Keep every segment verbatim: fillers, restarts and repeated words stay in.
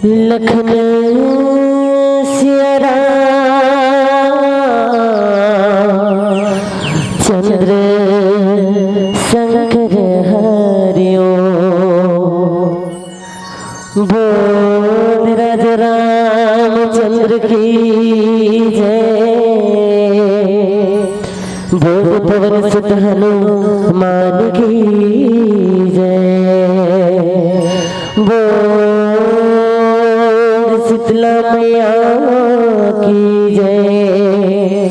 लखन सिया राम चंद्र शंकर हरिओ। बोल राजा रामचंद्र की जय। बोल पवन सुत हनुमान की जय। बोल शीतला मैया की जय।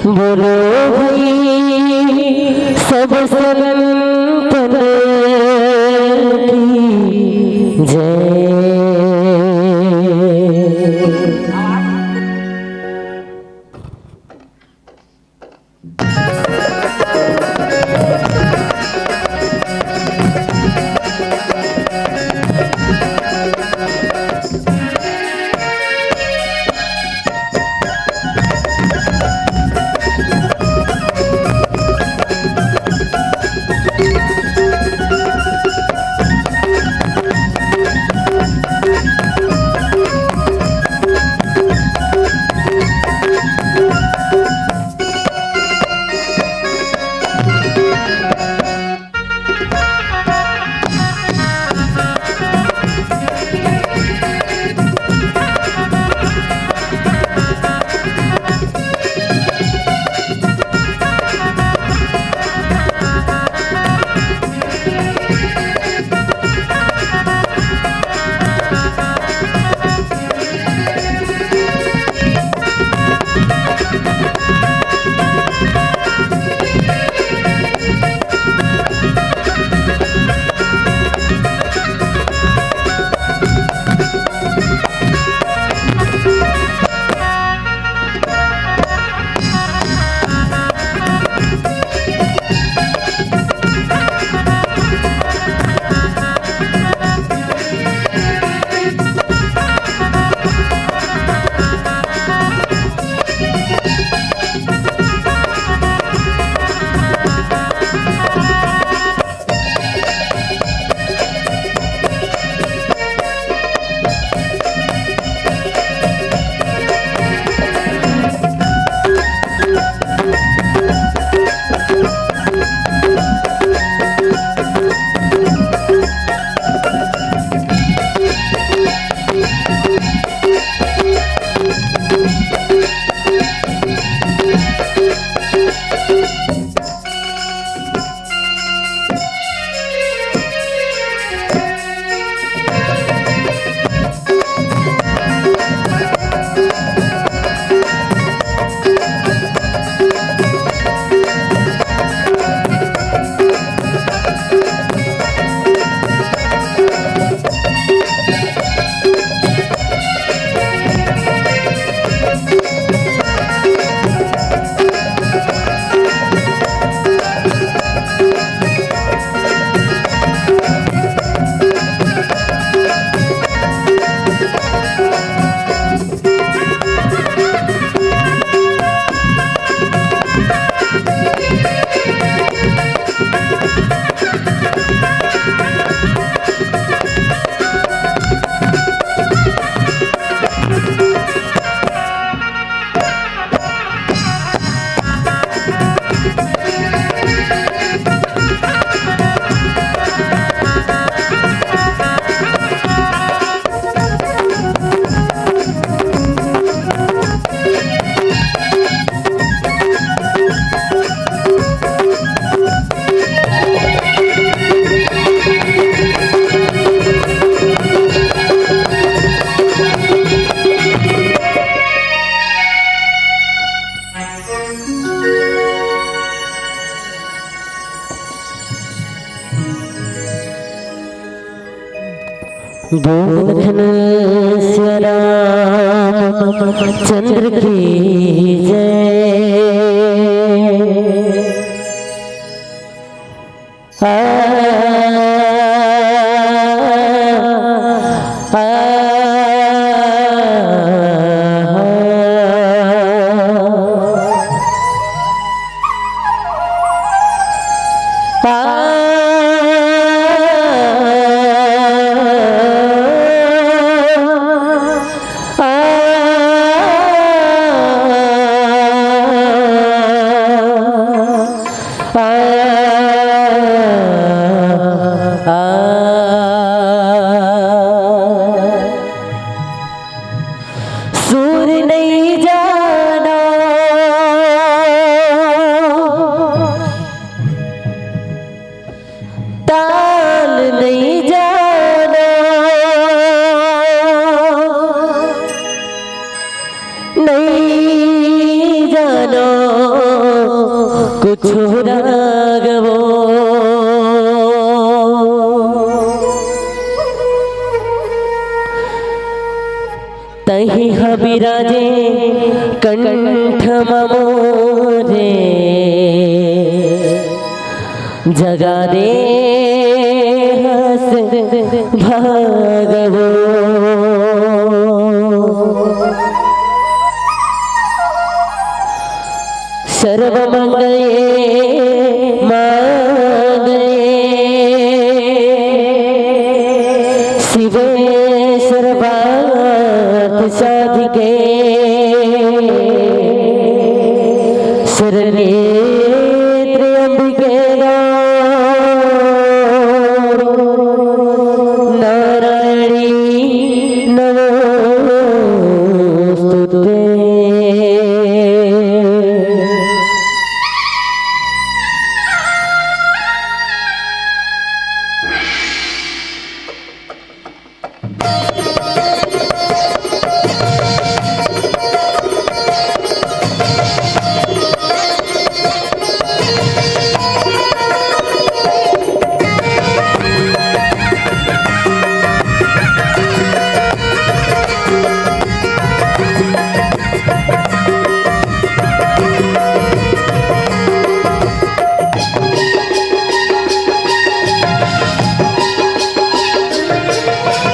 बोलो भाई सब संतन की जय। बोल लखन सिया राम चंद्र की जय। आ, आ, आ, राजे कंठ म मोरे जगा दे हस भागवो। सर्वमंगले मांगले शिवे सर्वार्थ साधिके शरण्ये त्र्यंबके गौरी नारायणी नमोस्तुते।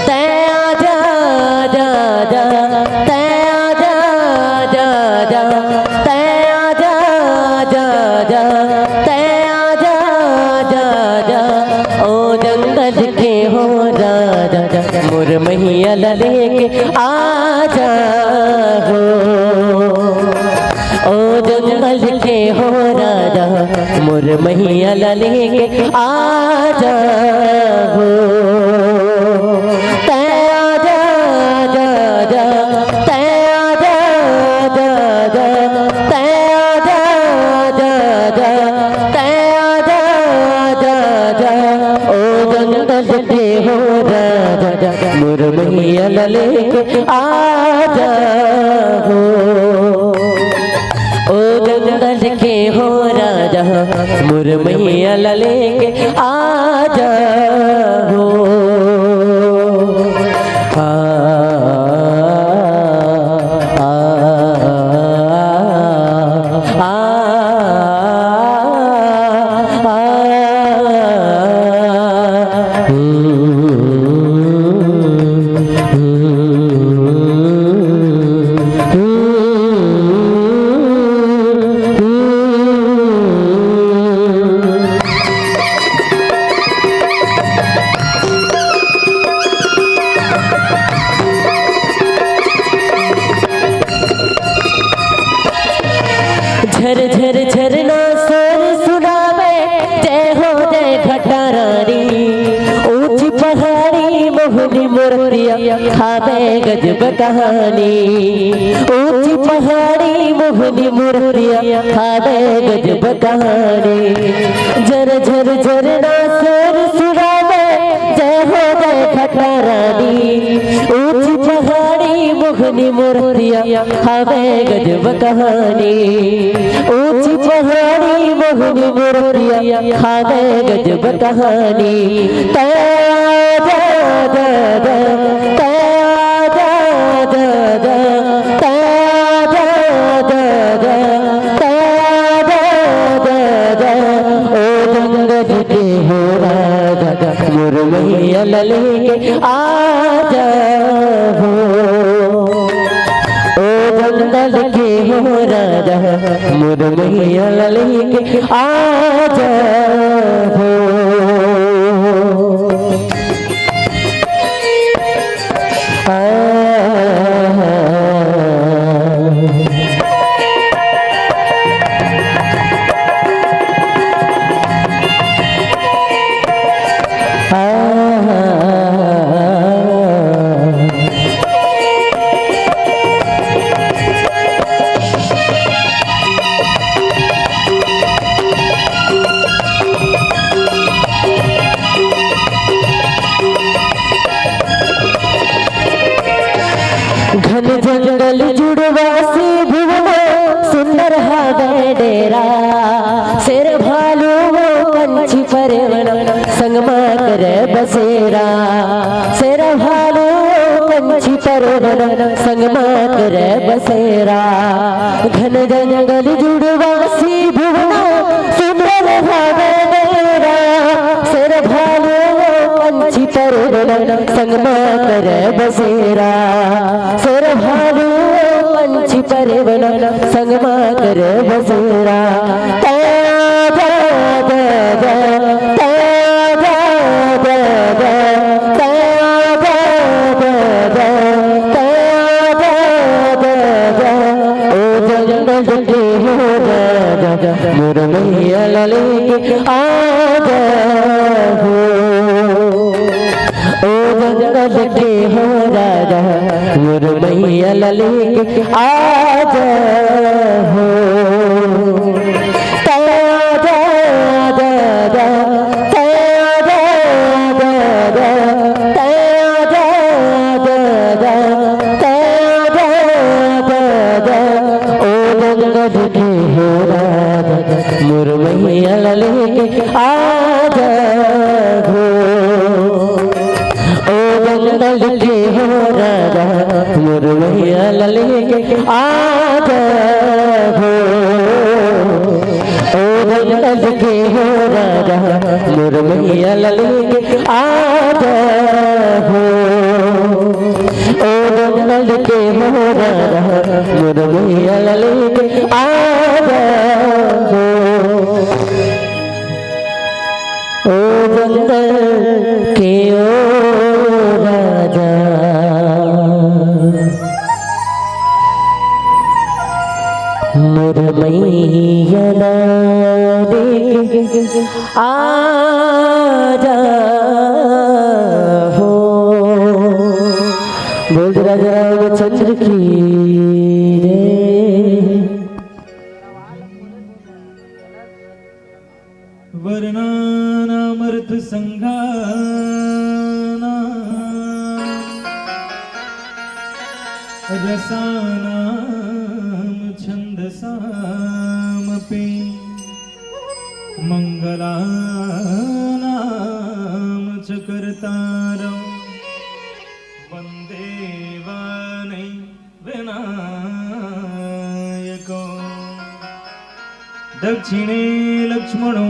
तैं आजा, आजा, आजा, तैं आजा, आजा, आजा, तैं आजा, आजा, आजा, तैं आजा, आजा, आजा, ओ जंगल के हो राजा, मोर मैया ला लेके आजा हो। ओ जंगल के हो राजा, मोर मैया ला लेके आजा हो। तैं आजा, आजा, आजा, तैं आजा, आजा, आजा, तैं आजा, आजा, आजा, तैं आजा, आजा, आजा, ओ जंगल के हो राजा, मोर मैया ला लेके आजा हो। ओ जंगल के हो राजा, मोर मैया ला लेके आजा हो। आ, आ, आ, आ, आ, झर झर झरना सोर सुनावे, जय हो जय घटा रानी। ऊंची पहाड़ी मोहनी मूर्तिया, हावे गजब कहानी। ऊंची पहाड़ी मोहनी मूर्तिया, हावे गजब कहानी। झर झर झरना सोर सुनावे, जय हो जय घटा रानी। ऊंची पहाड़ी मोहनी मूर्तिया, हावे गजब कहानी। ऊंची पहाड़ी मोहनी मूर्तिया, हावे गजब कहानी। तैं आजा, आजा, आजा, तैं आजा, आजा, आजा, तैं आजा, आजा, आजा, तैं आजा, आजा, आजा, ओ जंगल के हो राजा, मोर मैया ला लेके आजा हो। ओ जंगल के हो राजा, मोर मैया ला लेके आजा हो। आ, घन जंगल जुड़वा से भुवना, सुंदर हावय डेरा। शेर भालू वो पंछी परवना, संग मा करे बसेरा। शेर भालू वो पंछी परवना, संग मा करे बसेरा। घन जंगल जुड़वासी भुवना, सुंदर हवे डेरा। शेर भालू पंछी परवल, संग मा करे बसेरा। शेर भालू पंछी परवल, संग मा करे बसेरा। ता दा दा दा, ता दा दा दा, ता दा दा दा, ता दा दा दा। ओ जंगल के हो राजा, मोर मैया ला लेके आ जा हो। ओ जंगल के हो राजा, मोर मैया ला लेके आ जा हो। ता दा दा दा, ता दा दा दा, ता दा दा दा, ता दा दा दा। ओ जंगल के हो राजा, मोर मैया ला लेके आ जा हो। ओ जंगल के हो राजा, मोर मैया ला लेके आ जा हो। ओ जंगल के हो राजा, मोर मैया ला लेके आ जा हो। ओ जंगल के हो राजा, मोर मैया ला लेके आ जा हो। ओ जंगल के ओ राजा, मोर मैया ला लेके आ जा हो। बोल दे राजा रामचंद्र की जय। वर्णानामर्थसङ्घानां रसानां छन्दसामपि मङ्गलानां च कर्तारौ वन्दे वाणी विनायको। दक्षिणे लक्ष्मणो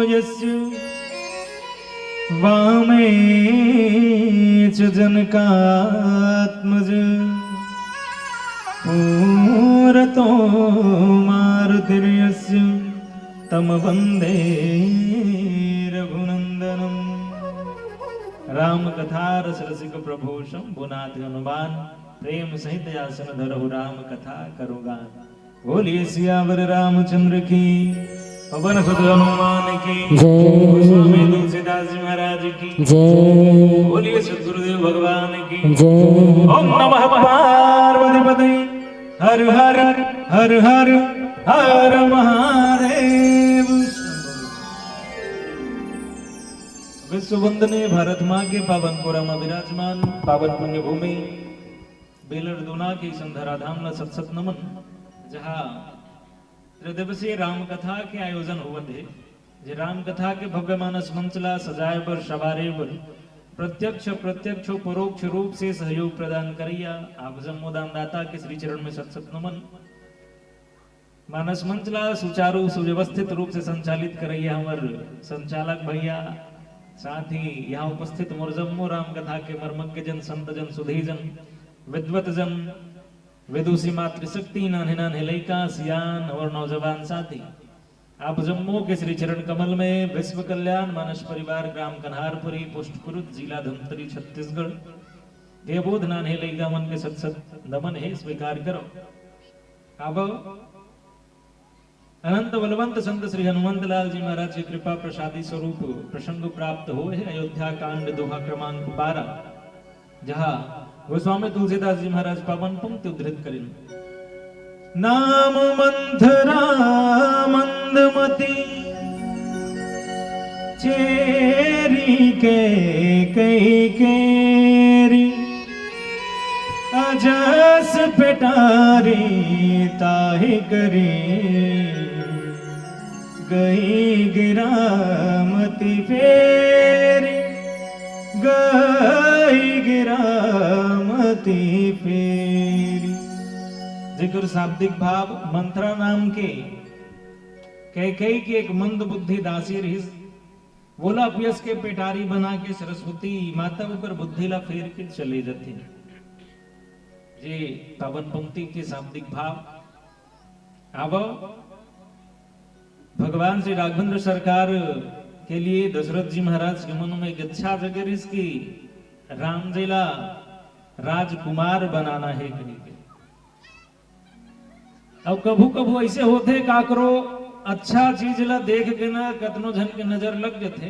यस्य वामे च जनकात्मज। पुरतो मारुतिर्यस्य तं वन्दे रघुनन्दनम्। राम कथा रस रसिक प्रभु शंभुनाथ हनुमान, प्रेम सहित आसन धरहु राम कथा करो गान। बोलिए सियावर रामचंद्र की, पवन सुत हनुमान की, जय। गोस्वामी तुलसीदास जी महाराज की, जय। बोलिए सतगुरुदेव भगवान की, जय। ओम नमः पार्वती पते, हर हर, हर हर, हर महादेव। विश्व वंदनीय भारत माँ के पावन कोरा में विराजमान पावन पुण्य भूमि बेलर दूना के संधरा धाम ला सत सत नमन, जहाँ त्रिदिवसीय राम कथा के आयोजन होवत हे। जे राम कथा के भव्य मानस मंच ला सजाए बर, संवारे बर प्रत्यक्ष, प्रत्यक्ष, परोक्ष रूप से सहयोग प्रदान करैया आप जम्मो दानदाता के श्री चरण में सत सत नमन। मानस मंच ला सुचारू सुव्यवस्थित रूप से संचालित करैया हमर संचालक भैया, साथ ही यहाँ उपस्थित मोर जम्मो राम कथा के मर्मज्ञ जन, संत जन, सुधी जन, विद्वत जन, विदुषी मातृशक्ति, नान्हे नान्हे लइका, सियान और नौजवान साथी, आप जम्मो के श्री चरण कमल में विश्व कल्याण मानस परिवार ग्राम कन्हारपुरी, पोस्ट कुरुद, जिला धमतरी, छत्तीसगढ़, के बोध नान्हे लइका मन के सत सत नमन हे, स्वीकार करो। अब अनंत बलवंत संत श्री हनुमंत लाल जी महाराज के कृपा प्रसादी स्वरूप प्रसंग प्राप्त होए हे अयोध्या कांड दोहा क्रमांक बारह, जहाँ गोस्वामी तुलसीदास जी महाराज पावन पंक्ति उद्धृत करिन। नाम मंथरा मंदमती चेरी कैकई केरी, अजस पेटारी ताहि करी। गई गिरामती फेरी, गई गिरामती फेरी। जेकर शाब्दिक भाव मंथरा नाम के कैकेयी के एक मंद बुद्धि दासी रहिस, वोला अपयस के पेटारी बना के सरस्वती माता ओकर बुद्धि ला फेर के चले जथे। जे पावन पंक्ति के शाब्दिक भाव। अब भगवान श्री राघवेंद्र सरकार के लिए दशरथ जी महाराज के मन में एक इच्छा जगे रहिस कि राम जी ला राजकुमार बनाना हे कहिके। अब कभू कभू ऐसे होथे, काकरो अच्छा चीज ला देख के ना कतनो झन के नजर लग जथे।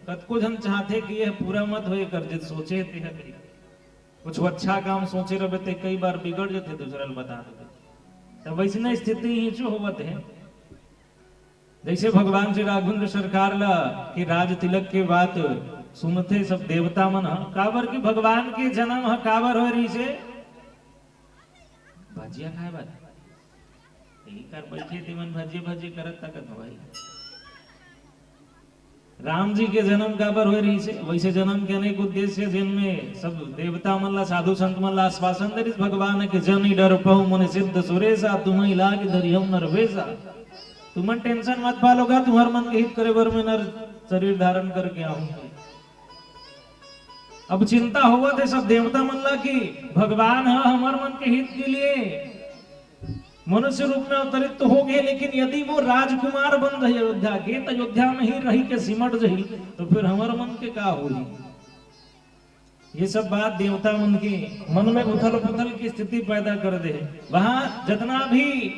कतको झन चाहथे कि यह पूरा मत होए कर, जे सोचे तेह कहिके। कुछ अच्छा काम सोचे रहबे ते कई बार बिगड़ जथे, दूसरा ल बता देबे। तब वैसने स्थिति ही जो होवत हे। जैसे भगवान श्री राघवेंद्र सरकार ला के राज तिलक के बात सुनथे सब देवता मन ह, काबर कि भगवान के जन्म ह काबर होय रहिसे? भजिया खाए बर। यही कर बैठे तेमन भजिए भजिए करत तकत हो भाई। राम जी के जन्म काबर होय रहिसे? वैसे जन्म के अनेक उद्देश्य, जिनमें सब देवता मन ला, साधु संत मन ला आश्वासन दे रहिस भगवान के, "जनि डरपहु मुनि सिद्ध सुरेसा, तुम्हहि लाग धरिहउ नर बेसा।" तुमन टेंशन मत पालोगा, तुम्हर मन के हित करे बर मैं नर शरीर धारण करके आहूं। अब चिंता होवत हे सब देवता मन ला कि भगवान ह हमर मन के हित के लिए मनुष्य रूप में अवतरित तो हो गए, लेकिन यदि वो राजकुमार बन जाही अयोध्या के, तो अयोध्या में ही रही के सिमट जाही, तो फिर हमर मन के का होही? ये सब बात देवता मन के मन में उथल पुथल की स्थिति पैदा कर दे। वहां जितना भी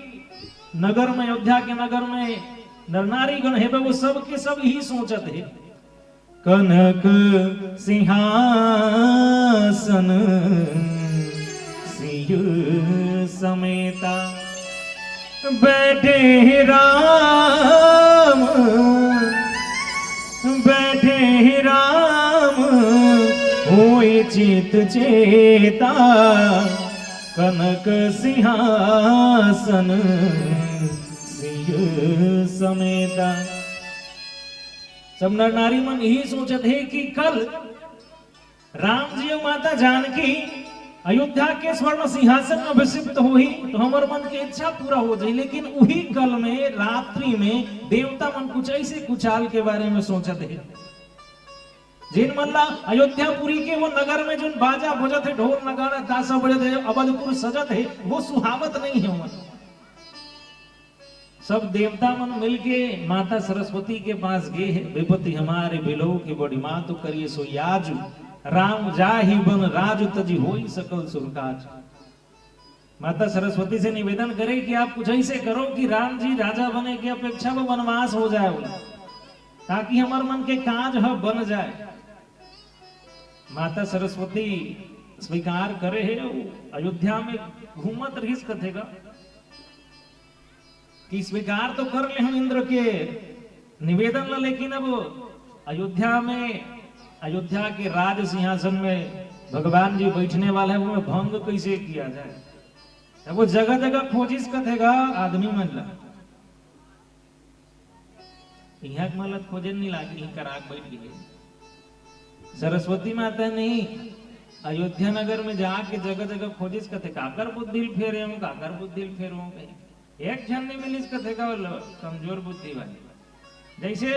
नगर में, अयोध्या के नगर में नर नारी गण हेबे, वो सब के सब यही सोचत हे, कनक सिंहासन सिय समेता। बैठे ही राम, बैठे ही राम, होई चित चेता। कनक सिंहासन सिय समेता। सब नर नारी मन यही सोचत हे कि कल राम जी अउ माता जानकी अयोध्या के स्वर्ण सिंहासन में अभिषिक्त होही, तो हमर मन के इच्छा पूरा हो जाही। लेकिन उही कल में, रात्रि में, देवता मन कुछ ऐसे कुचाल के बारे में सोचत हे, जिन मन ला अयोध्यापुरी के वो नगर में जोन बाजा बजत हे, ढोल नगाड़ा ताशा बजत हे, अवधपुर सजत हे, वो सुहावत नहीं हे ओमन। सब देवता मन मिलके माता सरस्वती के पास गे हे, "विपति हमारे बिलो की बड़ी मातु, करिए सोई आजु, राम जाहि बन राजु, तजि होई सकल सुर काज।" माता सरस्वती से निवेदन करे कि आप कुछ ऐसे करो कि राम जी राजा बने की अपेक्षा वो वनवास हो जाए, बोला, ताकि हमर मन के काज ह बन जाए। माता सरस्वती स्वीकार करे हे, अउ अयोध्या में घूमत रहिस कथे गा कि स्वीकार तो कर ले हूं इंद्र के निवेदन ला, लेकिन अब अयोध्या में, अयोध्या के राज सिंहासन में भगवान जी बैठने वाले हैं, वो भंग कैसे किया जाए? अब वो जगह जगह खोजिस कथे गा आदमी मन ला। इहां के मन ला खोजे नहीं लागे, इहीं करा के बैठ गए। सरस्वती माता नहीं, अयोध्या नगर में जाके जगह जगह खोजिस कथे, "काकर बुद्धि ल फेरे हूं, काकर बुद्धि ल फेरे हूं?" कहीं एक झन नहीं मिलिस कथे का, वो लो-, कमजोर बुद्धि वाले। जैसे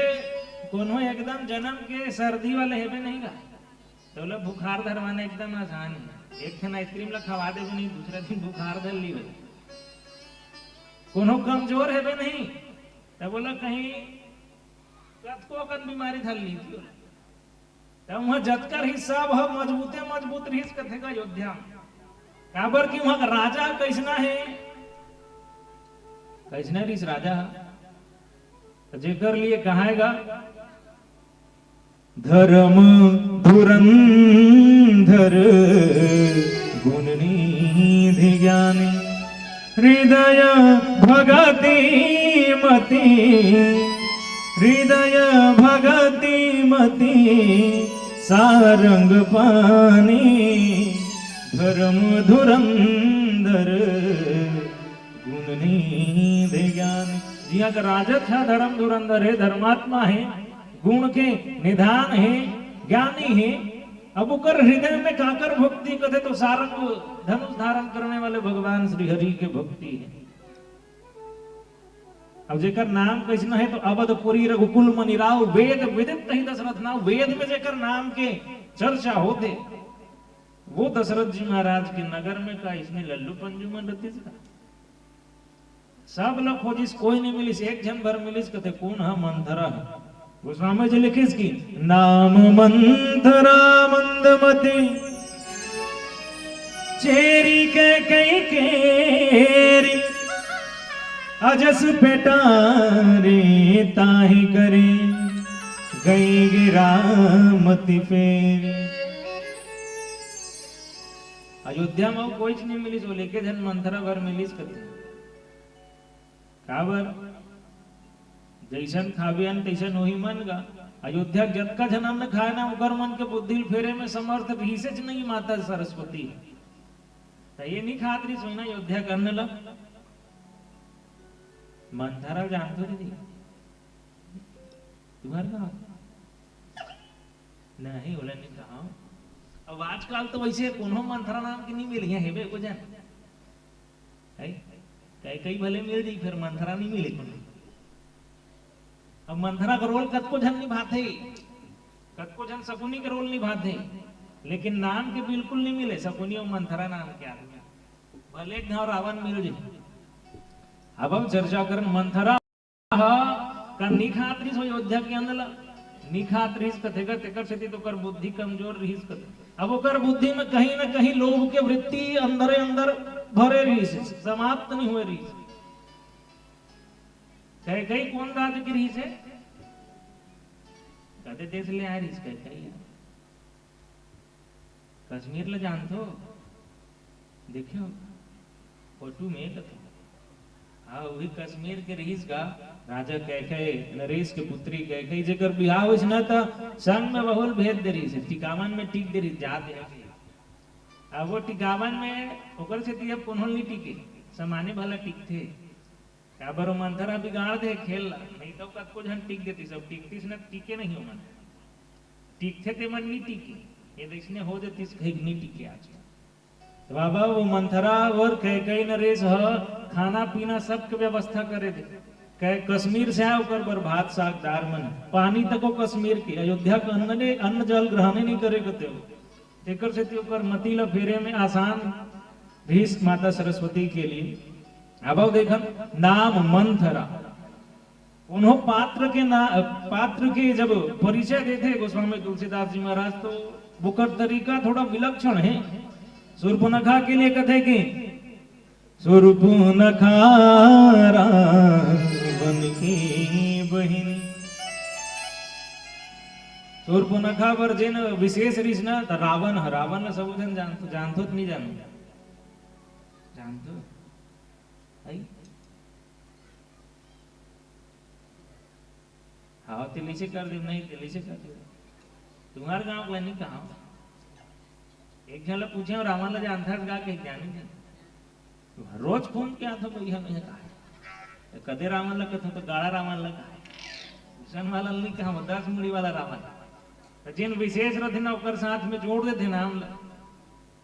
कोनो एकदम जन्म के सर्दी वाले हेबे नहीं गा, तो बोला बुखार धरवाना एकदम आसान है। एक ठन आइसक्रीम ला खवा देबे नहीं, दूसरा दिन बुखार धर ली भाई। कोनो कमजोर हेबे नहीं, तो बोला कहीं कतको अकन बीमारी धर ली थी। त उहाँ जतका रहिस सब ह मजबूते मजबूत रहिस कथे का अयोध्या म। काबर कि उहाँ का राजा कइसना हे, कइसना रहिस राजा ह। त जेकर लिए कहाय गा, धर्म धुरंधर गुण निधि ज्ञानी। हृदय भगति मति, हृदय भगति मति सारंग पानी। धर्म धुरंधर गुण निधि ज्ञानी। जिहाँ का राजत ह धर्म धुरंधर हे, धर्मात्मा हे, गुण के निधान हे, ज्ञानी हे, अब ओकर हृदय में काकर भक्ति कथे तो सारंग धनुष धारण करने वाले भगवान श्री हरि के भक्ति हे। अब जेकर नाम कइसना हे तो अवधपुरी रघुकुल मनि राव, वेद विदित तहि दशरथ नाव, वेद में जेकर नाम के चर्चा होथे, वो दशरथ जी महाराज के नगर में का इसने लल्लू पंजू मन रतिस का? सब ल खोजिस, कोई नहीं मिलिस, एक झन भर मिलिस, कथे कोन ह? मंथरा ह। गोस्वामी जी लिखिस कि नाम मंथरा मंदमती, चेरी कैकई केरी, अजस पेटारे ताहि करी, गई गिरामती फेरी। अयोध्या में कोई नहीं मिलिस, वो लेके झन मंथरा भर मिलिस कथे। काबर? जइसन खाबे अन्न तइसन होही मन गा। अयोध्या के जतका झन अन्न खाए ना, ओकर मन के बुद्धि ल फेरे में समर्थ रिहिसेच नहीं माता सरस्वती। त ये नहीं खात रहिस होही ना अयोध्या के अन्न ल। मंथरा जानथो दीदी? तुम्हार गाँव? नहीं, ओला नहीं कहा। अब आजकल तो वैसे कोनो मंथरा नाम के नहीं मिली है, हेबे को जान। है? कई, कई भले मिल जाई, फिर मंथरा नहीं मिले कोनो। अब मंथरा का रोल कतको झन निभाथे, कतको झन सकुनी का रोल निभाथे, लेकिन नाम के बिल्कुल नहीं मिले सकुनी और मंथरा नाम के आदमी। भले एक घाव रावण मिल जाए। अब हम चर्चा करन मंथरा ह का नी खात रिहिस हो अयोध्या के अन्न ल, नी खात रिहिस कथे गा, तेकर सेती तो ओकर बुद्धि कमजोर रिहिस कथे। अब ओकर बुद्धि में कहीं न कहीं लोभ के वृत्ति अंदरे अंदर भरे रिहिस, समाप्त नहीं हुए रिहिस। कैकई कोन राज्य के रिहिस हे? कते देश ले आए रिहिस कैकई? कश्मीर ल जानथो? देखियो, फोटो में कथो। हाँ, वही कश्मीर के रिहिस गा, राजा कैकई, नरेश के पुत्री कैकई, जेकर बिहाव होइस ना, त संग में बहू ल भेज दे रिहिस, टिकावन में टिक दे रिहिस, जात हे। अब वो टिकावन में ओकर सेती अब कोनो ल नहीं टिके, समाने भला टिकथे। काबर ओ मंथरा बिगाड़ दे खेल ला, नहीं तो कतको झन टिक देतिस, अब टिकतिस न, टिके नहीं ओमन। टिकथे ते मन नहीं टिके, ये तो इसने हो देतिस कहीं नहीं टिके आज। तो बाबा वो मंथरा और कैकई नरेश ह खाना पीना सबके व्यवस्था करे दे। कै-, कश्मीर से आए ओकर बर भात साग दार मन, पानी तको कश्मीर के, अयोध्या के अन्न ने, अन्न जल ग्रहण नहीं करे कते हो। तेकर सेती ओकर मति ल फेरे में आसान रिहिस माता सरस्वती के लिए। अब देखन, नाम मंथरा। कोनो पात्र के ना, पात्र के जब परिचय देथे गोस्वामी तुलसीदास जी महाराज, तो ओकर तरीका थोड़ा विलक्षण हे। सूर्पनखा के लिए कथे कि सूर्पनखा रावण की बहिनी। सूर्पनखा बर जेन विशेष रिहिस ना, त रावण ह, रावण ल सबो झन जानथो, जानथो त नहीं जानो? जानथो? आई? हाँ, तेली से कर दे, नहीं, तेली से कर दे। तुम्हार गाँव के नहीं कहा। एक झन ल पूछे, रावण ल जानथस गा? कहीं जाने नहीं। रोज फोन किया था भैया, मैं कहा। कदे रावण ल कथा तो गाड़ा रावण ल कहा। किशन वाला नहीं कहा, वो दस मुड़ी वाला रावण। तो जिन विशेष रथे ना, ओकर साथ में जोड़ देथे नाम ल।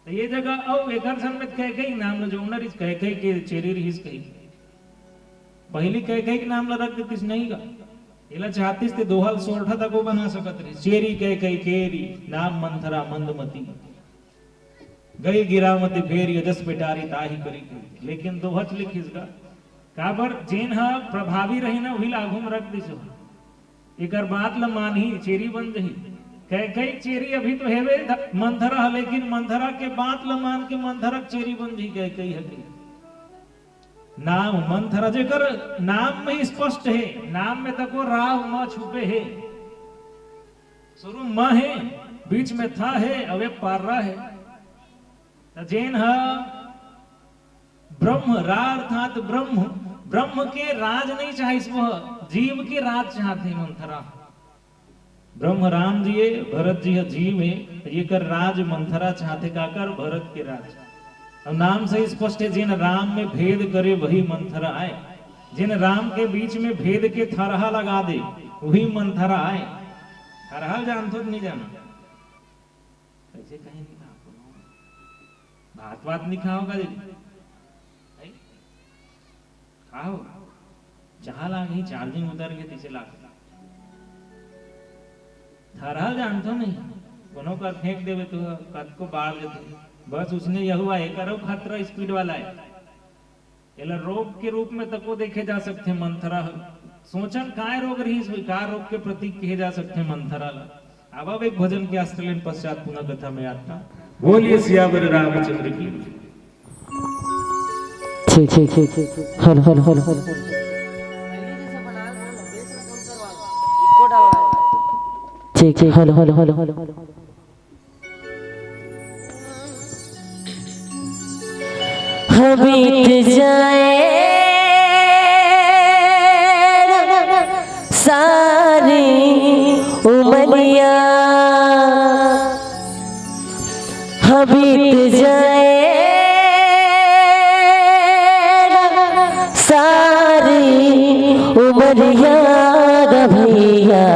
तो ये जगह अउ एकर संग में कैकई नाम ल जोड़ना रिहिस, कैकई के चेरी रिहिस कही। पहली कैकई के नाम ल रख देतिस नहीं गा। एला चाहतिस ते दोहा ल सोरठा तको बना सकत रिहिस। चेरी कैकई केरी, नाम मंथरा मंदमती। गई गिरामती फेरी, अजस पेटारी ताहि करी कही। लेकिन दोहा च लिखिस गा। काबर जेन ह प्रभावी रही ना, वही ल आघू में रख दिस हो। एकर बात ल मानही, चेरी बन जही। कैकई चेरी अभी तो हेवे ध-, मंथरा ह, लेकिन मंथरा के बात ल मान के मंथरा के चेरी बन जही कैकई ह के। नाम मंथरा, जेकर नाम में स्पष्ट हे, नाम में तको राव म छुपे हे। शुरू म हे, बीच में था हे, अवे पार्रा हे। त जेन ह ब्रह्म, रा अर्थात ब्रह्म, ब्रह्म के राज नहीं चाहिस, वह जीव के राज चाहथे मंथरा। ब्रह्म राम जी हे, भरत जी ह जीव हे, एकर राज मंथरा चाहथे, काकर? भरत के राज। अब नाम से स्पष्ट हे, जेन राम में भेद करे वही मंथरा आय, जेन राम के बीच में भेद के थरहा लगा दे वही मंथरा आय। थरहा जानथो त नहीं जानो? कइसे कहीं नहीं था कोनो। भात वात नहीं खाओगा दीदी? नहीं? खाओ। जहाँ लाग ही चार्जिंग उतर के पीछे लाग। थरहा जानथो नहीं, कोनो कर फेंक देवे तो कतको बाढ़ देथे। बस उसने यह हुआ, एक अउ खतरा स्पीड वाला है। एला रोग के रूप में तको देखे जा सकथे मंथरा ह। सोचन काय रोग रहिस होही, का रोग के प्रतीक कहे जा सकथे मंथरा ला। अब, अब एक भजन के आस्ट्रेलियन पश्चात पुनः कथा में आता। बोलिए सियावर रामचंद्र की। ठीक, ठीक, ठीक, ठीक। Hello, hello, hello, hello. ठीक, ठीक। Hello, hello, hello, hello. हाँ, बीत जाए सारी उमरिया, हाँ, बीत जाए सारी उमरिया ग भैया।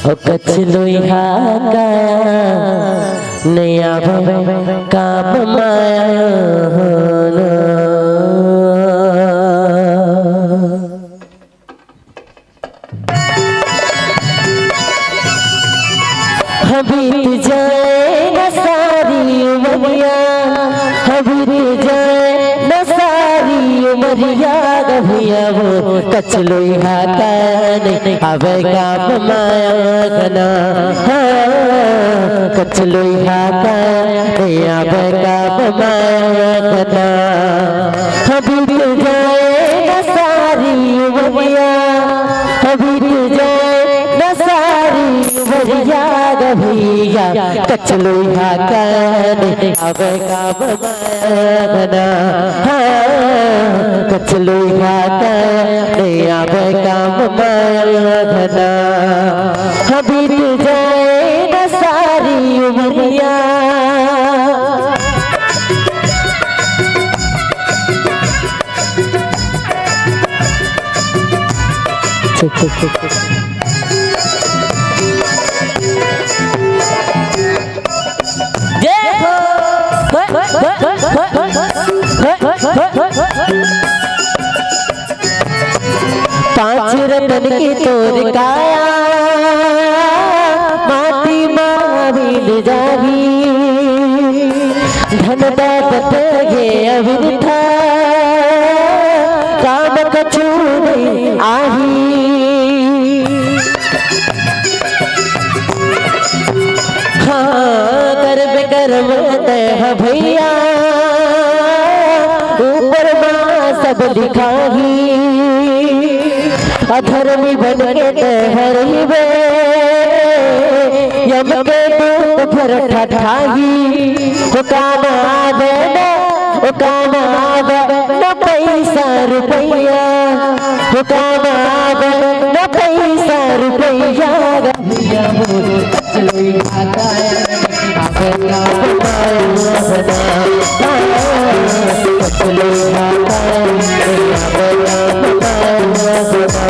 ओ कचलोइहा काया नया भव काम माया होना। हाँ, बीत जाए न सारी उमरिया, हाँ, बीत जाए न सारी उमरिया ग भैया वो कचलोइहा काया नहीं आवे काम माया घना। हाँ, कचलोइहा काया नहीं आवे काम माया घना। हाँ, बीत जाए न सारी उमरिया, हाँ, बीत जाए न सारी उमरिया ग भैया, कचलोइहा काया नहीं आवे काम माया घना। हाँ, कचलोइहा काया नहीं आवे काम माया घना। हाँ, बीत जाए न सारी उमरिया। ठीक, ठीक, ठीक, ठीक। जय हो। पांच रतन के तोर काया, माटी मा मिल जाही। धन दौलत गे अबिरथा, काम कछु नहीं आही। हाँ, करबे करम तैं ह भैया, ऊपर मा सब लिखाही। अधर्मी बन के तैं ह रहिबे, यम के दूत भर ठठाही। हो काम आवे ना, हो काम आवे ना पैसा रुपैया, हो काम आवे ना पैसा रुपैया। भैया मोर कचलोइहा काया, आवे ना बनाया बना। कचलोइहा काया, आवे ना बनाया बना।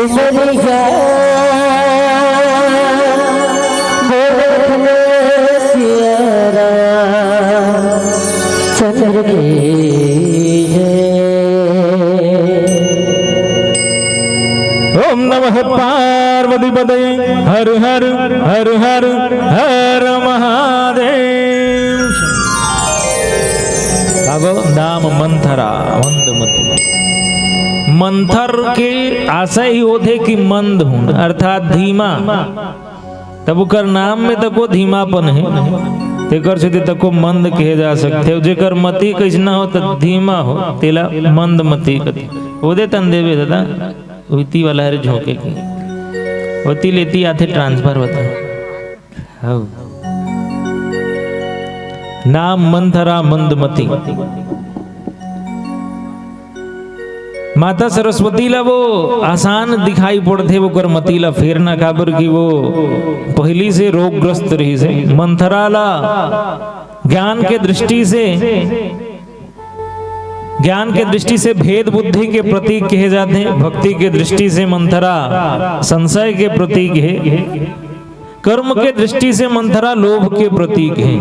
बोले सिया राम चंद्र की जय। ओम नमः पार्वती पतये। हर हर हर हर हर महादेव। अब नाम मंथरा मंदमती। मंथर के आशय ही होथे कि मंद होना, अर्थात धीमा। तब ओकर नाम में तको धीमापन हे, तेकर सेती तको मंद कहे जा सकथे। जेकर मति कइसना हो त धीमा हो, तेला मंदमती कथे। ओदे तन देवे दादा, उती वाला हरे झोंके के। ओती लेती आथे ट्रांसफर होथे। हव। नाम मंथरा मंदमती। माता सरस्वती ला वो आसान दिखाई पड़थे, ओकर मति ला फेरना, काबर कि वो पहिली से रोगग्रस्त रहिस हे। मंथरा ला ज्ञान के दृष्टि से, ज्ञान के दृष्टि से भेद बुद्धि के प्रतीक कहे जाथे, भक्ति के दृष्टि से मंथरा संशय के प्रतीक हे। कर्म के दृष्टि से मंथरा लोभ के प्रतीक हे।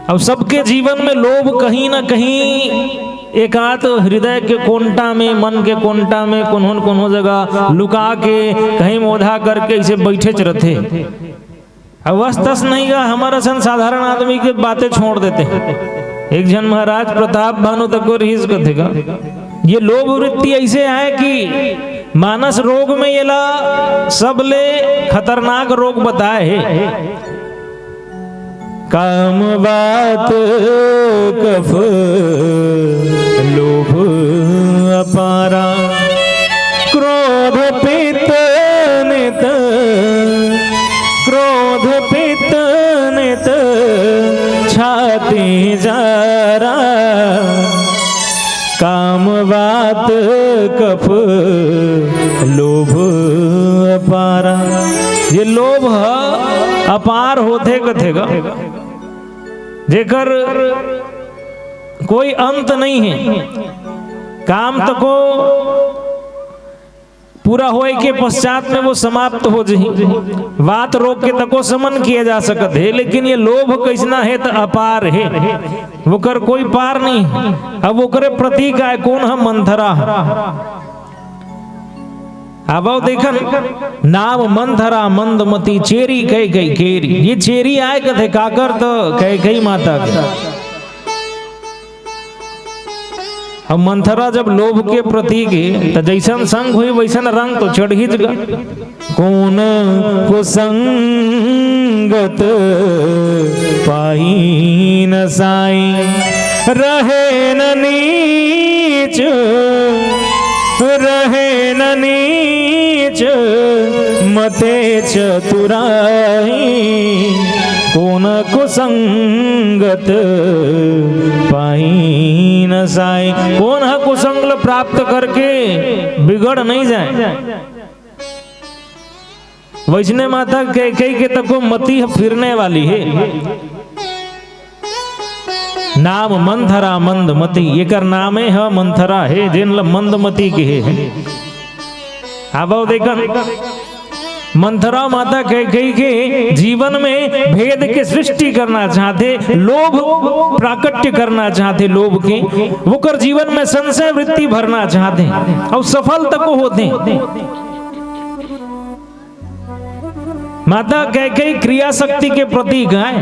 अब सबके जीवन में लोभ कहीं ना कहीं एकात हृदय के कोंटा में, मन के कोंटा में, कोनो न कोनो जगह लुका के, कहीं मोधा करके इसे बैठेच रथे। अब वस तस नहीं गा, हमर असन साधारण आदमी के बातें छोड़ देथे। एक झन महाराज प्रताप भानु तको रिहिस कथे गा, ये लोभ वृत्ति ऐसे आय कि मानस रोग में येला सबले खतरनाक रोग बताय हे। काम वात कफ लोभ अपारा, क्रोध पित्त नित, क्रोध पित्त नित छाती जारा। काम वात कफ लोभ अपारा। ये लोभ ह अपार होथे कथे गा, जेकर कोई अंत नहीं हे। काम तको पूरा होए के पश्चात में वो समाप्त हो जही। वात रोग के तको समन किया जा सकत हे, लेकिन ये लोभ कइसना हे त अपार हे, ओकर कोई पार नहीं। अब ओकरे प्रतीक आय, कोन ह? मंथरा ह। अब देखन, नाम मंथरा मंदमती, चेरी कैकई केरी। ये चेरी आय कथे काकर, त कैकई माता के। अब मंथरा जब लोभ के प्रतीक हे, त जैसन संग होई वैसन रंग तो चढ़ी गा। कोन कुसंगत पाई न साई, रहे न नीच, रहे न नीच मते चतुराई। कोन कुसंगत पाई न साई। कोन ह कुसंग ल प्राप्त करके बिगड़ नहीं जाए। वैसने माता कैकई के तको मति ह फिरने वाली हे। नाम मंथरा मंदमती, एकर नामे ह मंथरा हे, जेन ल मंदमती कहे हे। अब देखन, मंथरा माता कैकई के जीवन में भेद के सृष्टि करना चाहथे, लोभ प्राकट्य करना चाहथे, लोभ के, ओकर जीवन में संशय वृत्ति भरना चाहथे, अउ सफल तको होथे। माता कैकई क्रिया शक्ति के प्रतीक आय।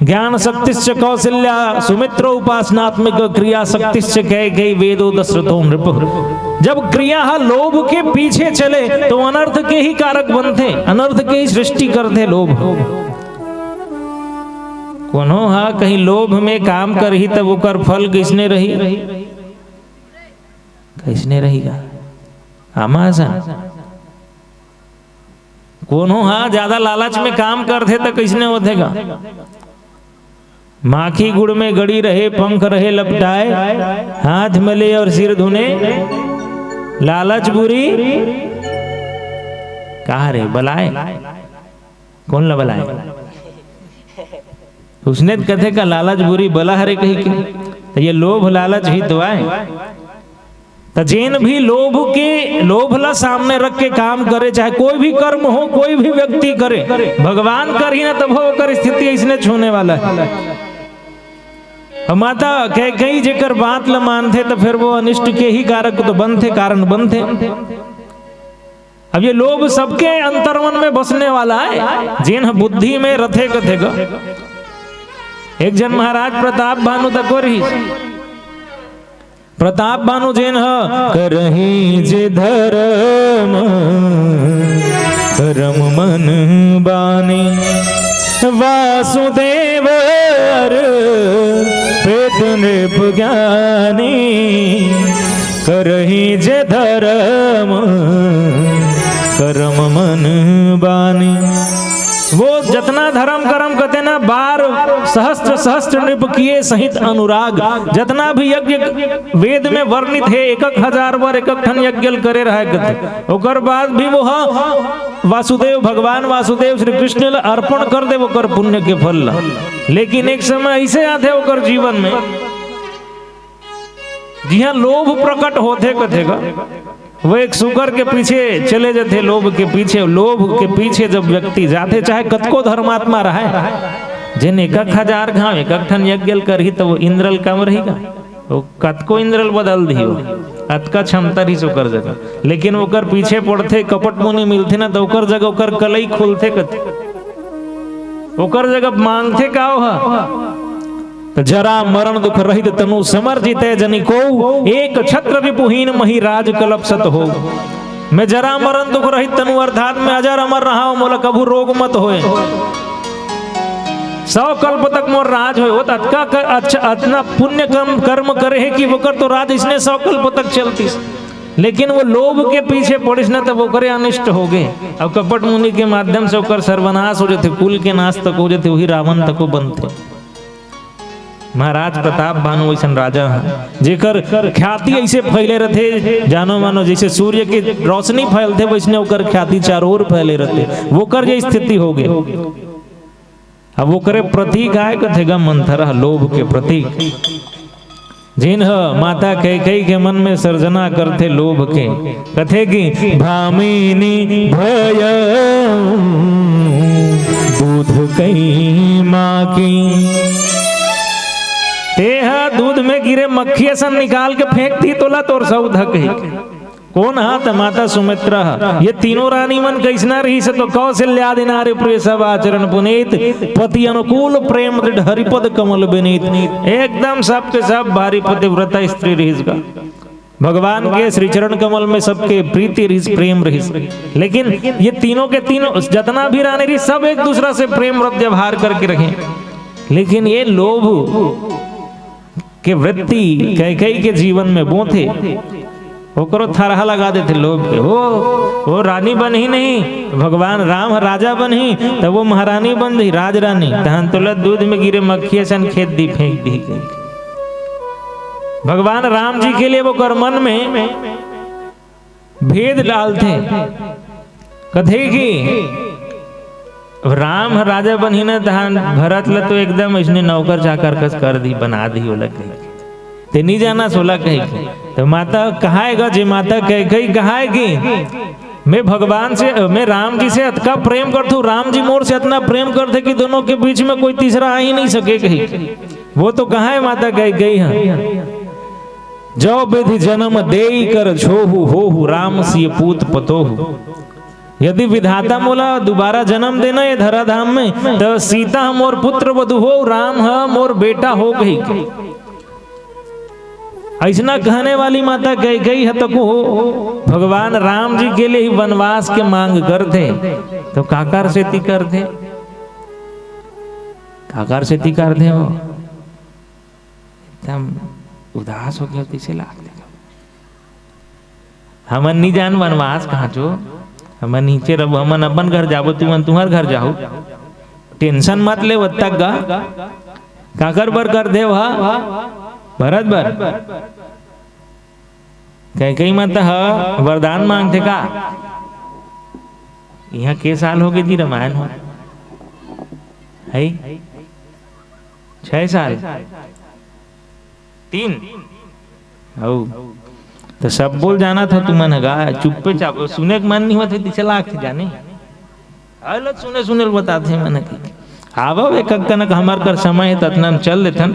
ज्ञान शक्तिश्च कौशल्या सुमित्र उपासनात्मक क्रिया शक्तिश्च कैकई वेदोदसरथो नृप। जब क्रिया ह लोभ के पीछे चले तो अनर्थ के ही कारक बनथे, अनर्थ के ही सृष्टि करथे लोभ। कोनो ह कहीं लोभ में काम करही तब ओकर फल कइसने रही? कइसने रही गा? आमा असन। कोनो ह ज्यादा लालच में काम करथे त कइसने होथे गा? माखी गुड़ में गड़ी रहे, पंख रहे लपटाए, हाथ मले और सिर धुने, लालच बुरी। कहा रे बलाए? कोन ला बलाए? उसने त कथे का लालच बुरी बला हरे कही के। त ये लोभ लालच ही तो आय। त जेन भी लोभ के, लोभ ला सामने रख के काम करे, चाहे कोई भी कर्म हो, कोई भी व्यक्ति करे, भगवान करही ना, तभो ओकर स्थिति अइसने होने वाला हे। अब माता कैकेयी जेकर बात ला मानथे, त फेर वो अनिष्ट के ही कारक तो बनथे, कारण बनथे। अब ये लोभ सबके अंतरमन में बसने वाला हे, जेन ह बुद्धि में रथे कथे ग। एक झन महाराज प्रताप भानु तको रहिस। प्रताप भानु जेन ह करही जे धरम, करम मन बानी, वासुदेव अर्पित नृप ज्ञानी, करही जे धरम, करम मन बानी। वो जतना धरम करम कथे ना, बार सहस्त्र सहस्त्र नृप किए सहित अनुराग, जतना भी यज्ञ वेद में वर्णित हे, एकक हजार बार एकक ठन यज्ञ ल करे रहय कथे, ओकर बाद भी वो ह वासुदेव, भगवान वासुदेव श्री कृष्ण ल अर्पण कर दे ओकर पुण्य के फल ल। लेकिन एक समय अइसे आथे ओकर जीवन में, जिहां लोभ प्रकट होथे कथे ग, वो एक सुकर के पीछे चले जथे, लोभ के पीछे। लोभ के पीछे जब व्यक्ति जाथे, चाहे कतको धर्मात्मा रहय, जेन एकक हजार घांव एकक ठन यज्ञ ल करही, त वो इंद्र ल कम रही ग? वो कतको इंद्र ल बदल दिही, वो अतका क्षमता रहिस ओकर जगह। लेकिन ओकर पीछे पड़थे, कपट मुनि मिलथे ना, त ओकर जगह ओकर कलई खोलथे कथे, ओकर जगह मांगथे का ओह? त जरा मरण दुख रहित तनु समर जितै जनि कोउ, एक छत्र रिपुहीन महि राज कलप सत होउ। मैं जरा मरण दुख रहित तनु अर्थात मैं अजर अमर रहा हूं, मोला कभू रोग मत होय, सौ कल्प तक मोर राज होय। वो त अतका कर, अच्छा, अतना पुण्य कर्म, कर्म करे हे कि ओकर तो राज अइसने सौ कल्प तक चलतिस। लेकिन वो लोभ के पीछे पड़िस न, त ओकरे अनिष्ट होगे। अब कपट मुनि के माध्यम से ओकर सर्वनाश हो जथे, कुल के नाश तक हो जथे, वही रावण तको बनथे। महाराज प्रताप भानु अइसन राजा ह, जेकर ख्याति अइसे फैले रथे, जानो मानो जइसे सूर्य के रोशनी फैलथे, वइसने ओकर ख्याति चारों ओर फैले रथे। वोकर जे स्थिति होगे। अब ओकरे प्रतीक आय कथे ग मंथरा, लोभ के प्रतीक। जेन ह माता कैकेयी के मन में सर्जना करथे लोभ के, कथे कि भामिनी भय दूध कई माँ की। तेह दूध में गिरे मक्खी असन निकाल के फेंक दी तोला तोर सौध कही। कोन ह? त माता सुमित्रा ह। ये तीनों रानी मन कइसना रहिस? तो कौशल्यादि नारी प्रिय सब आचरण पुनीत, पति अनुकूल प्रेम दृढ़ हरिपद कमल विनीत। एकदम सबके सब भारी पतिव्रता स्त्री रहिस गा। भगवान के श्री चरण कमल में सबके प्रीति रहिस, प्रेम रहिस। लेकिन ये तीनों के तीनों, जतना भी रानी रहिस, सब एक दूसरा से प्रेम व्रत व्यवहार करके रहे। लेकिन ये लोभ के वृत्ति कैकेयी के जीवन में बोथे, ओकरो थरहा लगा देथे लोभ के। वो, वो रानी बनही नहीं, भगवान राम ह राजा बनही, तब वो महारानी बन जही, राजरानी। तहन तोला दूध में गिरे मक्खी असन खेद दी, फेंक दी। भगवान राम जी के लिए वो कर मन में भेद डालथे, कथे कि अब राम ह राजा बनही न, तहान भरत ल तो एकदम अइसने नौकर चाकर कस कर दी, बना दी ओला कही। ते नी जाना सोला कही। तो माता कहाय गा, जे माता कैकेयी कहाय कि मैं भगवान से, मैं राम जी से अतका प्रेम करथू, राम जी मोर से अतना प्रेम करथे कि दोनों के बीच में कोई तीसरा आ ही नहीं सके कही। वो तो कहाय माता कैकेयी ह। जो विधि जन्म देई कर छोहु, होहु राम सिय पूत पतोहु। यदि विधाता मोला दोबारा जन्म देना ये धराधाम में, त सीता ह मोर पुत्र वधु हो, राम ह मोर बेटा हो कही। अइसना कहने वाली माता कैकेयी ह तको भगवान राम जी के लिए ही वनवास के मांग करथे। तो काकर सेती करथे? काकर सेती करथे हो? एकदम उदास हो गया, तइसे लागथे। हमन नी जान वनवास कहाँ चो, हमन नीचे रहो, हमन अपन घर जाबो, तुमन तुम्हर घर जाओ, tension मत ले। तक गा काकर बर कर देव हा? भरत बर। कैकेयी माता ह वरदान मांगथे का? इहाँ के साल हो गए जी रामायण हो? है? छह साल? तीन? अउ त सब बोल जाना था तुमन ह गा, चुप्पे चाप, सुने के मन नहीं होत हे, त चला के जाने। हालत सुने सुने ल बताथे मन ह कि। आवव एक कनक हमर कर समय हे, त अतना म चल देथन।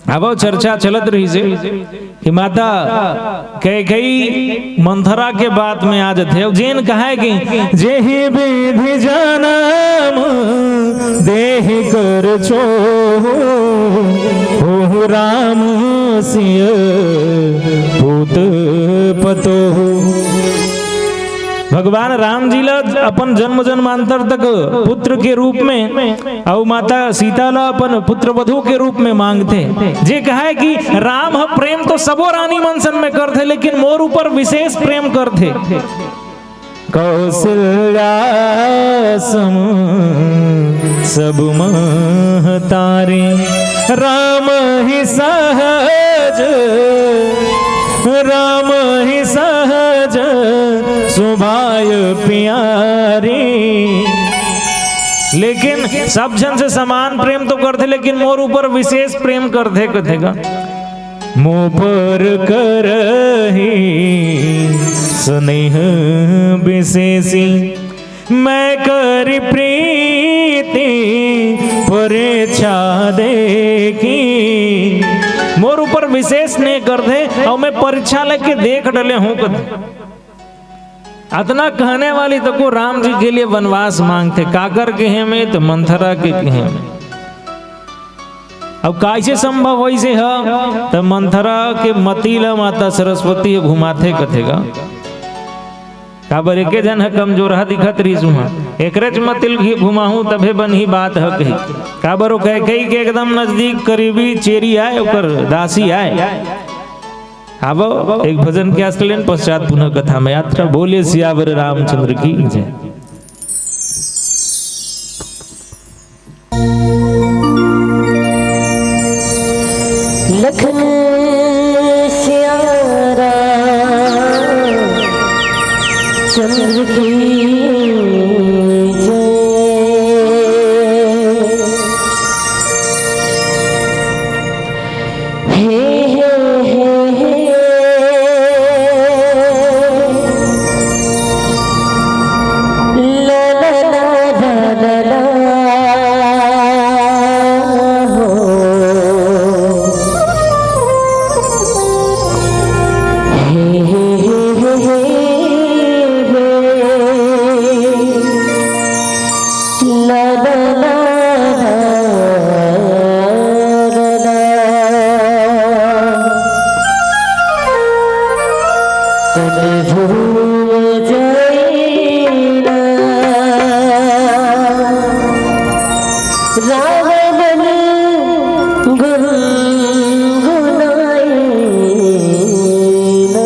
आवव चर्चा चलत रहिसे कि माता कैकेयी मंथरा के बात में आ जथे। अउ जेन कहे कि जेहि विधि जनम देहि कर छोहु, होहु राम सिय पूत पतोहु। भगवान राम जी ला अपन जन्म जन्मांतर तक पुत्र के रूप में, अउ माता सीता ला अपन पुत्र वधु के रूप में मांगथे। जे कहे कि राम ह प्रेम तो सबो रानी मन सन में करथे, लेकिन मोर ऊपर विशेष प्रेम करथे। कौशल्या सम सब महतारी, राम ही सहज, राम ही सहज सुभाय प्यारी। लेकिन सब झन से समान प्रेम तो करथे, लेकिन मोर ऊपर विशेष प्रेम करथे, कथे गा। मोपर करही स्नेह विशेषी, मैं करी प्रीति परीक्षा देखी। मोर ऊपर विशेष स्नेह करथे अउ मैं परीक्षा लेके देख डले हूँ कथे। अतना कहने वाली तको राम जी के लिए वनवास मांगथे, काकर के हे में त मंथरा के हे में। अब कैसे संभव होइसे ह? त मंथरा के मति ल माता सरस्वती ह घुमाथे कथे गा। काबर एके झन ह कमजोरहा दिखत रहिस उहाँ, एकरेच मति ल घुमाहूँ तभे बनही बात ह कही। काबर ओ कैकेयी के एकदम नजदीक करीबी चेरी आय, ओकर दासी आय। आवव एक भजन के आस्वाद लेन, पश्चात पुनः कथा में यात्रा। बोलिए सियावर रामचंद्र की जय। लखन सिया राम चंद्र की जय। हे, हे, हे, हे। ला, ला, ला, ला, ला, ला, हो। हे, हे, हे, हे, हे, हे। ला, ला, ला, ला, ला, ला। तन झूम जाई ना, रावण गुनगुनाई ना।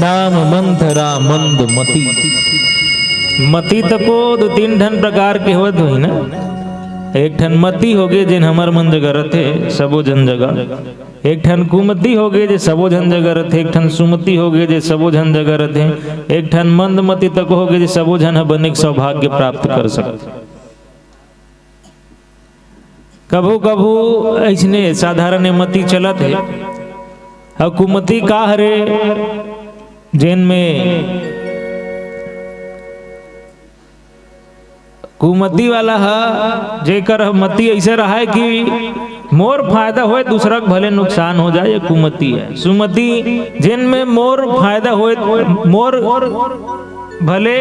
नाम मंथरा मंद मती। मती तको दो तीन ठन प्रकार के होत होही ना। एक ठन मती होगे, जेन हमर मन जगह रथे, सबो झन जगह। एक ठन कुमती होगे, जे सबो झन जगह रथे। एक ठन सुमती होगे, जे सबो झन जगह रथे। एक ठन मंदमती तको होगे, जे सबो झन ह बने के सौभाग्य प्राप्त कर सकथे। कभू कभू अइसने साधारण मती चलत हे। अउ कुमती का हरे, जेन में कुमती वाला ह, जेकर मती अइसे रहय कि मोर फायदा होय, दूसरा के भले नुकसान हो जाय, ये कुमती हे। सुमती, जेन में मोर फायदा होय, मोर भले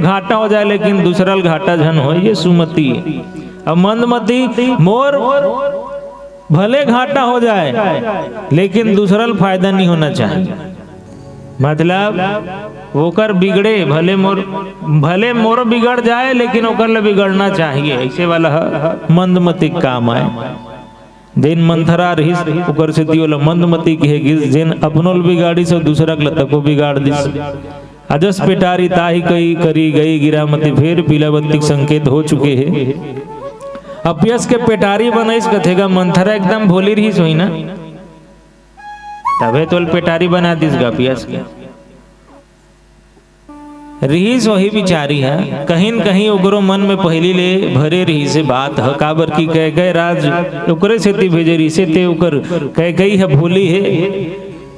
घाटा हो जाय, लेकिन दूसरा ल घाटा झन होय, ये सुमती हे। अउ मंदमती, मोर भले घाटा हो जाय, लेकिन दूसरा ल फायदा नहीं होना चाहिए। मतलब, ओकर बिगड़े, भले मोर, भले मोर बिगड़ जाय, लेकिन ओकर ले बिगड़ना चाहिए, अइसे वाला ह मंदमती के काम आय। जेन मंथरा रहिस, ओकर सेती ओला मंदमती कहे गिस, जेन अपनो ल बिगाड़िस अउ दूसरा के ल तको बिगाड़ दिस। अजस पेटारी ताहि कई करी गई गिरामती फेर, पीला बत्ती के संकेत हो चुके हे। अब पियस के पेटारी बनइस कथे गा, मंथरा एकदम भोली रहिस होही ना, तभे तो पेटारी बना दिस गा पियस के। रहिस होही बिचारी ह, कहीं न कहीं ओकरो मन में पहिली ले भरे रहिस हे बात ह, काबर कि कैकई राज ओकरे सेती भेजे रहिस हे, ते ओकर कैकई ह भोली हे।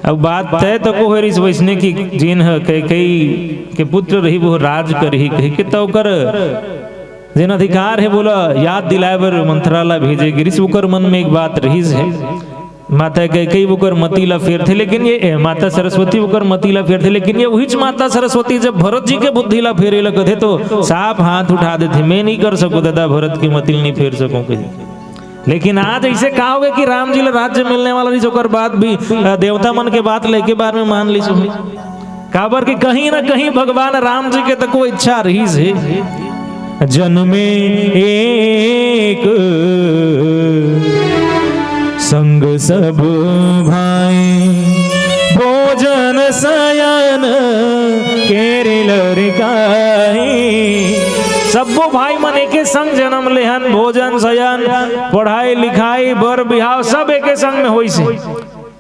अब बात तय तको होय रहिस वइसने कि जेन ह कैकई के पुत्र रही, वो राज करही कहिके, त ओकर जेन अधिकार हे, वोला याद दिलाय बर मंथरा ला भेजे गिरिस। ओकर मन में एक बात रहिस हे, माता कैकई ओकर मति ला फेरथे, लेकिन ये, ए, माता सरस्वती ओकर मति ला फेरथे, लेकिन ये उहीच माता सरस्वती जब भरत जी के बुद्धि ला फेरे ला कथे, तो साफ हाथ उठा देथे, "मैं नहीं कर सकूं दादा, भरत के मति ला नहीं फेर सकूं," कही। लेकिन आज अइसे का होगे कि राम जी ला राज्य मिलने वाला रहिस, ओकर बाद भी, अ, देवता मन के बात ला एके बार में मान लिस होही। काबर कि कहीं ना कहीं भगवान राम जी के तको इच्छा रहिस हे, "जन्मे एक संग सब भाई, भोजन सयन केरि लरिकाई।" सब्बो भाई मन एके संग जनम लेहन, भोजन सयन, पढ़ाई लिखाई, बर बिहाव सब एके संग में होइस हे।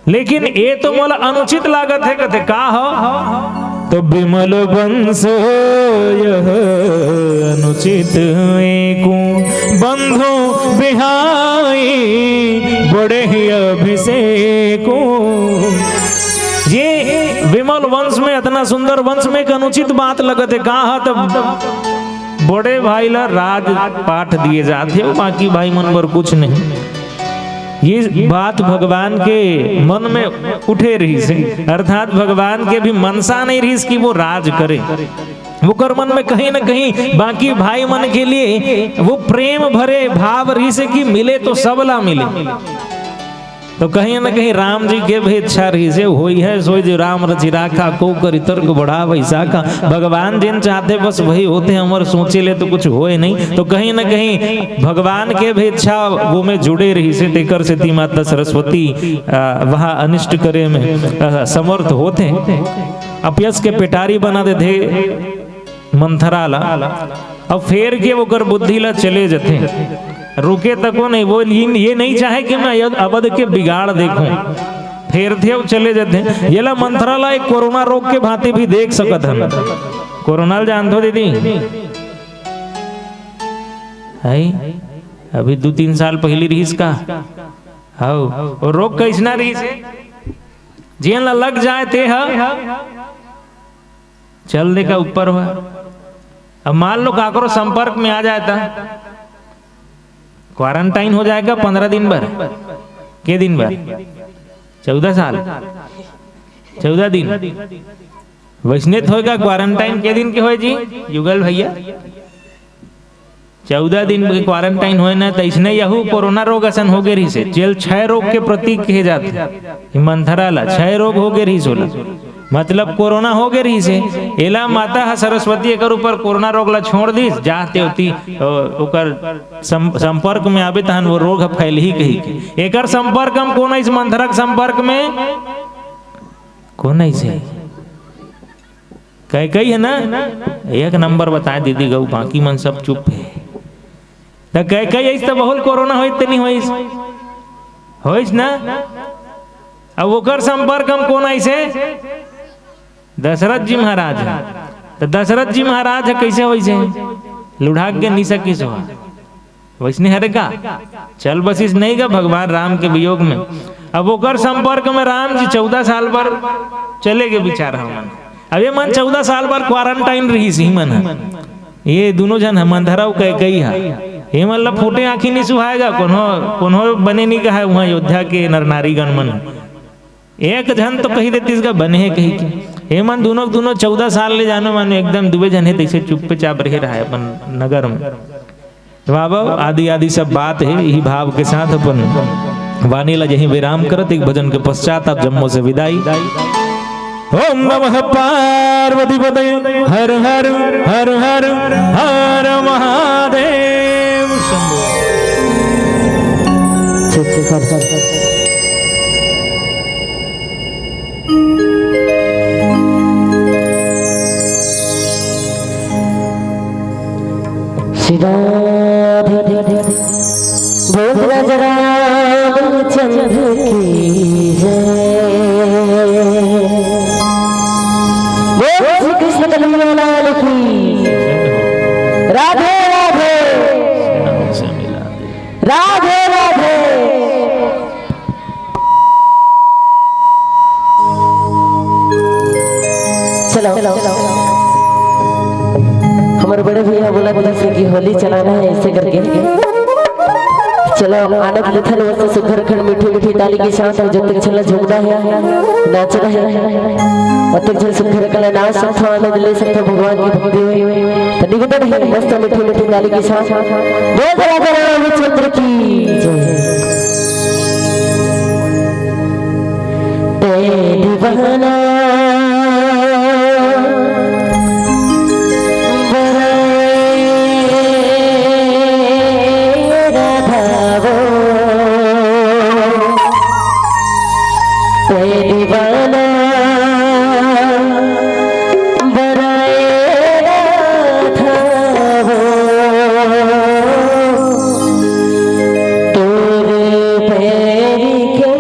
लेकिन ए तो मोला अनुचित लागत हे, कथे, "का हो?" तो विमल वंश यह अनुचित एकू, बंधु बिहाई बड़े ही अभिषेकू। ये विमल वंश में, अतना सुंदर वंश में एक अनुचित बात लगत हे, का ह? तब बड़े भाई ला राज पाठ दिए जात हे, बाकी भाई मन बर कुछ नहीं। ये बात भगवान के मन में उठे रहिस हे, अर्थात भगवान के भी मनसा नहीं रहिस कि वो राज करे। ओकर मन में कहीं ना कहीं बाकी भाई मन के लिए वो प्रेम भरे भाव रहिस हे कि मिले तो सब ला मिले। तो कहीं ना कहीं राम जी के भी इच्छा रहिस हे, "होई है सोई जो राम रचि राखा, को करि तर्क बढ़ावइ साखा।" भगवान जेन चाहथे बस वही होथे, हमर सोचे ले तो कुछ होय नहीं। तो कहीं ना कहीं भगवान के भी इच्छा वो में जुड़े रहिस हे, तेकर सेती माता सरस्वती, अ, वहाँ अनिष्ट करे में, अ, समर्थ होथे। अब यश के पेटारी बना देथे मंथरा ला, अब फेर के ओकर बुद्धि ला चले जथे, रुके तको नहीं। वो ये, ये नहीं चाहे कि मैं अवध, अवध के बिगाड़ देखूं, फेरथे अउ चले जथे। येला मंथरा ला एक कोरोना रोग के भांति भी देख सकत हन। कोरोना ल जानथो दीदी? है, अभी दू तीन साल पहिली रिहिस का? हव, वो रोग कइसना रिहिस हे? जेन ला लग जाए ते ह चल दे का ऊपर हुआ। अब मान लो काकरो संपर्क में आ जाए त क्वारंटाइन हो जाए का पंद्रह दिन बर, के दिन बर? चौदह साल, चौदह दिन। वइसने त होय का क्वारंटाइन के दिन के होय जी, युगल भैया? चौदह दिन के क्वारंटाइन होय ना, त अइसने यहू कोरोना रोग असन होगे रहिस हे, जेल क्षय रोग के प्रतीक कहे जाथे। ये मंथरा ला क्षय रोग होगे रहिस ओला, मतलब कोरोना होगे रहिस हे। एला माता ह सरस्वती एकर ऊपर कोरोना रोग ला छोड़ दिस, जाते होती, ओ-, ओकर सं-, संपर्क में आबे तहन वो रोग ह फैलही कहिके। एकर संपर्क म कोन आइस? मंथरा के संपर्क में कोन आइस हे? कैकई हे ना, एक नंबर बताए दीदी गऊ, बाकी मन सब चुप हे। त कैकई आइस त बहुल कोरोना होइस त नहीं होइस? होइस ना? अब ओकर संपर्क म कोन आइस हे? दशरथ जी महाराज ह। त दशरथ जी महाराज ह कइसे होइस हे? लुढ़ाक के निसकिस होहा। वइसने हरे का? चल बसिस नहीं का भगवान राम के वियोग में। अब ओकर संपर्क में राम जी चौदह साल बर चले गे बिचारा मन। अब ये मन चौदह साल बर क्वारंटाइन रहिस ही मन ह। ये दूनों झन ह, मंथरा अउ कैकई ह। ये मन ला फूटे आँखी नहीं सुहाय गा, कोनो, कोनो बने नहीं कहाय उहाँ अयोध्या के नर नारीगण मन। एक झन तो कही देतिस गा बने हे कहिके। ये मन दूनों, दूनों चौदह साल ले जानो मानो एकदम दुबे झन हे, तइसे चुप्पे चाप रहे रहा है अपन नगर में। तो बाबा, आदि आदि सब बात हे, यही भाव के साथ अपन वाणी ला यहीं विराम करत, एक भजन के पश्चात आप जम्मो से विदाई। ओम नमः पार्वती पतये, हर हर, हर हर, हर महादेव शंभो। राजा रामचंद्र की जय। बोल श्री कृष्ण कन्हैया लाल की। राधे राधे। राधे राधे। चलो, हमर बड़े भैया बोला था कि होली चलाना है ऐसे करके। चलो, आनंद लेथन, मस्त सुघर खन मीठी मीठी ताली के साथ, अउ जब तक चला झूमना है, नाचना है, तब तक चल सुघर कला नाच सकथो, आनंद ले सकथो भगवान की भक्ति में। तो निवेदन है, मस्त मीठी मीठी ताली के साथ बोल राजा रामचंद्र की जय। तैं दीवाना बराए राधा वो, तैं दीवाना बराए राधा वो, तोर पैर के